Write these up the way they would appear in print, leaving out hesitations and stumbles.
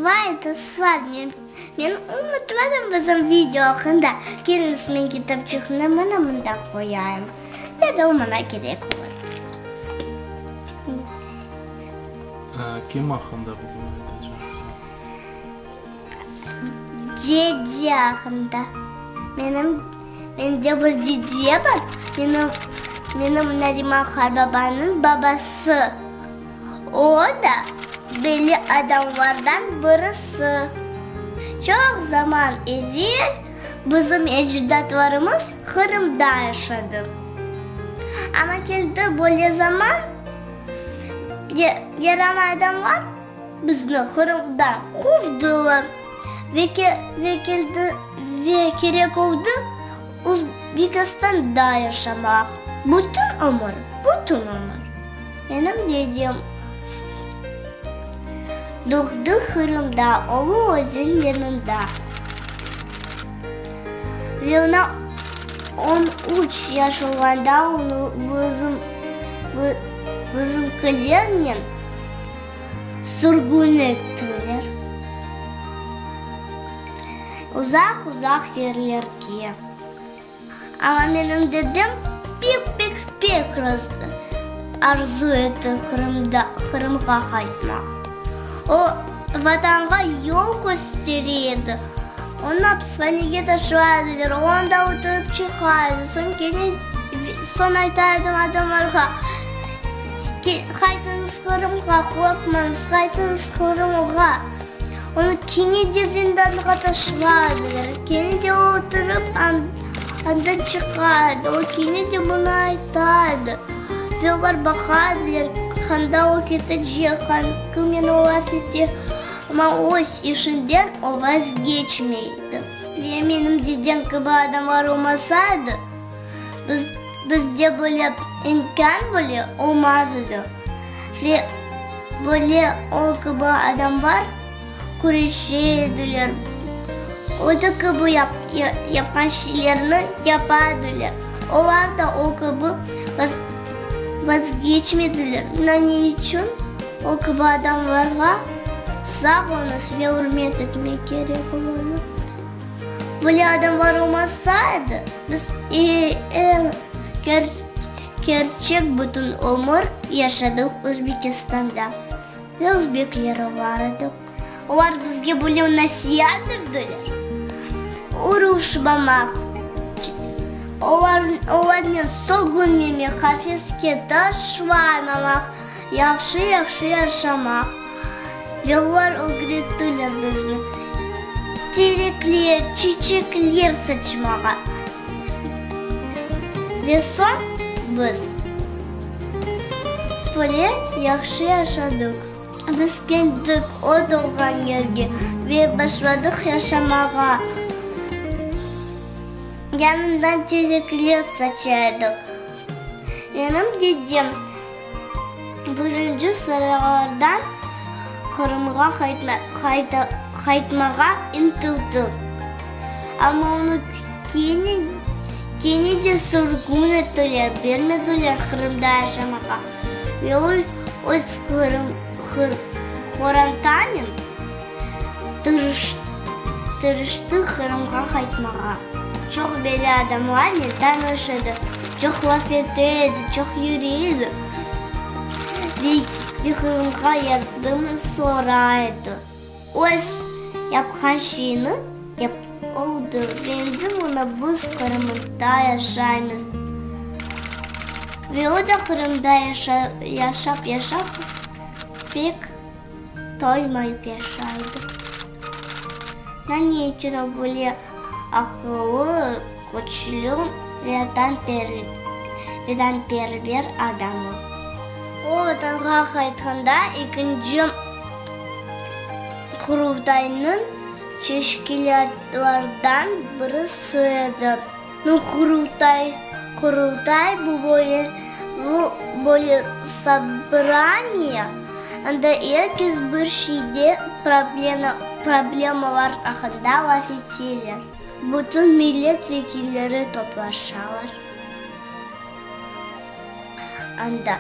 Vay, dostlar, men, men unutmadım bizim video aqqında. Keliñiz, men kitapçıqnı mına mında qoyayım. Ya da o maña kerek olur. Kim aqqında bugün aytacaqsıñ? Dede aqqında. Menim, mende bir dede bar, menim, menim Nariman qartbabanıñ babası. O da belli adamlardan birisi. Çoq zaman evel bizim ecdatlarımız Qırımda yaşadı. Amma keldi böyle zaman, yaramay adamlar bizni Qırımdan quvdılar ve keldi ve kerek oldı Özbekistanda yaşamaq bütün ömür, bütün ömür. Menim dedem doğdı Qırımda, Ulu özen yanında. Ve oña on üç yaş olğanda onı bizim, bizimkilernen sürgün ettiler. Uzaq-uzaq yerlerge. Amma menim dedem pek-pek-pek arzu etti Qırımda, Qırımğa qaytmaq. O, Vatanğa yol köstere edi. Onı apishanege taşlay ediler, o anda oturıp çıqa edi, soñ kene, soñ ayta edi adamlarğa, Qaytıñız Qırımğa, qorqmañız, qaytıñız Qırımğa. Onı kene de zindanğa taşladılar, kene de oturıp andan çıqa edi, o kene de bunı ayta edi. Ve olar baqa ediler, qanda o ketecek, kimnen o laf ete, amma öz işinden o vazgeçmey edi. Ve menim dedem kibi adamlar olmasa edi, biz, bizde böyle imkân bile olmaz edi. Ve böyle o kibi adamlar küreşe ediler, o da kibi yapqan şeylerni yapa ediler. Olar da o kibi vazgeçmediler. Ne içün o kibi adamlarğa sağ olunız ve ürmet etmek kerek olarnı. Böyle adamlar olmasa edi, biz er Kerçek bütün ömür yaşadıq Özbekistanda ve özbekler olar edik. Olar bizge böyle nasiat berdiler, uruşmamaq, olarnen sögünmemek, qafeske taşlamamaq, yahşı-yahşı yaşamaq. Ve olar ögrettiler bizni terekler, çiçekler saçmağa. Ve soñ biz böyle yahşı yaşadıq. Biz keldik o doğğan yerge ve başladıq yaşamağa. Yanından terekler saça edik. Menim dedem birinci sıralardan Qırımğa qaytmağa ıntıldı. Amma onı kene, kene de sürgün ettiler, bermediler Qırımda yaşamağa. Ve o, öz Qırım, qorantanen tırıştı Qırımğa qaytmağa. Çoq belli adamlarnen tanış edi, çoq laf ete edi, çoq yüre edi ve Qırımğa yardım soray edi. Öz yapqan şeyini yapıp oldı ve endi mına biz Qırımda yaşaymız. Ve o da Qırımda yaşap-yaşap pek toymayıp yaşaydı. Ne içün o böyle aqıllı, küçlü ve vatanperver adam o? O Vatanğa qaytqanda ekinci Qurultaynıñ teşkilâtlardan birisi edi. Nu, Qurultay, Qurultay bu böyle, bu böyle sobraniye, anda er kes bir şeyde problemalar aqqında laf eteler. Bütün millet vekilleri toplaşalar anda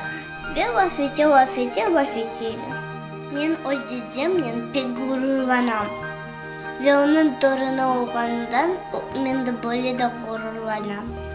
ve laf ete, laf ete, laf eteler. Men öz dedemnen pek ğururlanam ve onıñ torunı olğanımdan men de böyle de ğururlanam.